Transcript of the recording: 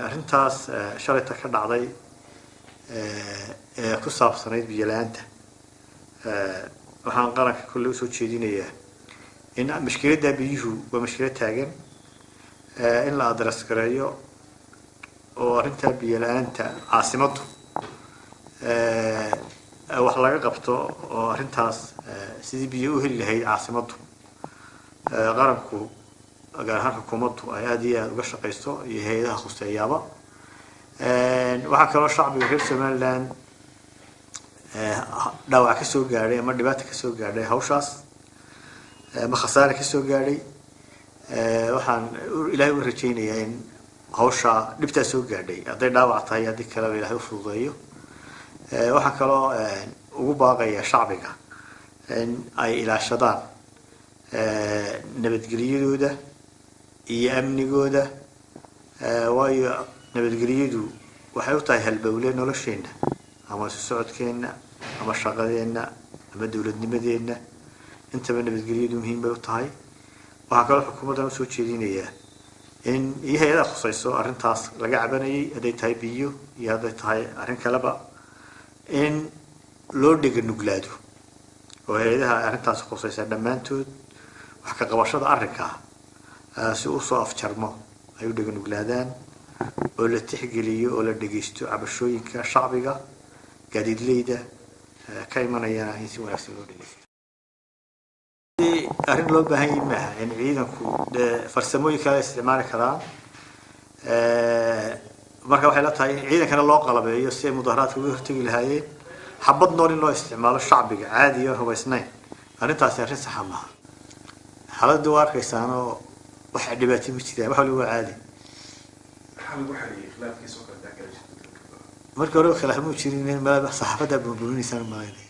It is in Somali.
Arrintaas shalayta ka dhacday ee ku saabsanayd biyo la-aanta, waxaan qaranka kolley usoo jeedinayaa in mashkiladda biyuhu waa mashkilad taagan, in la address gareeyo oo arrintaa biyo la-aanta caasimaddu wax laga qabto, oo arrintaas sidii biyo u heli lahayd caasimaddu qaranku, gaar ahaan xukuumaddu, ay aada iyo aada uga shaqeyso iyo hay-adaha khuseeyaaba. Waxaa kaloo shacbiga reer Somaliland dhaawac kasoo gaadhay ama dhibaata kasoo gaadhay hawshaas ama khasaare kasoo gaadhay, waxaan Ilaahay uga rajeynayaa in hawsha dhibtaa soo gaadhay, hadday dhaawac tahay haddii kaleba, Ilahay u fududeeyo. Waxaan kaloo ugu baaqayaa shacbiga in ay ilaashadaan nabadgelyadooda iyo amnigooda, waayo nabadgelyadu waxay u tahay halbowle nolosheenna ama isu socodkeenna ama shaqadeenna ama dowladnimadeenna, intaba nabadgelyadu muhiim bay u tahay. Waxaa kaloo xukuumaddan usoo jeedinayaa in iyo hay-adaha khuseyso arrintaas laga cabanayay, hadday tahay biyo iyo hadday tahay arrin kaleba, in loo dhega nuglaado oo hay-adaha arrintaas khuseysa dhammaantood wax ka qabashada arrinkaa si usoo afjarmo ay u dhega nuglaadaan oo la tixgeliyo oo la dhegeysto cabashooyinka shacbiga gaadiidleyda ka imanayana in si wanaagsan loo dhegeysto. Arrin loo baahan yahi maaha in ciidanku dee farsamooyin kale isticmaali karaan. Marka waxay la tahay in ciidankana loo qalabeeyo si ay mudaharaadka uga hortegi lahaayeen. Xabad nool in loo isticmaalo shacbiga caadi oon hubaysnayn, arrintaasi arrin saxa maaha. Xaaladda waa arkaysaan oo wax dhibaato ma jiraan, wax waliba waa caadi. Markii hore khilaaf muu jirin, saxaafaddaa buunbuuninaysaan malaynaya.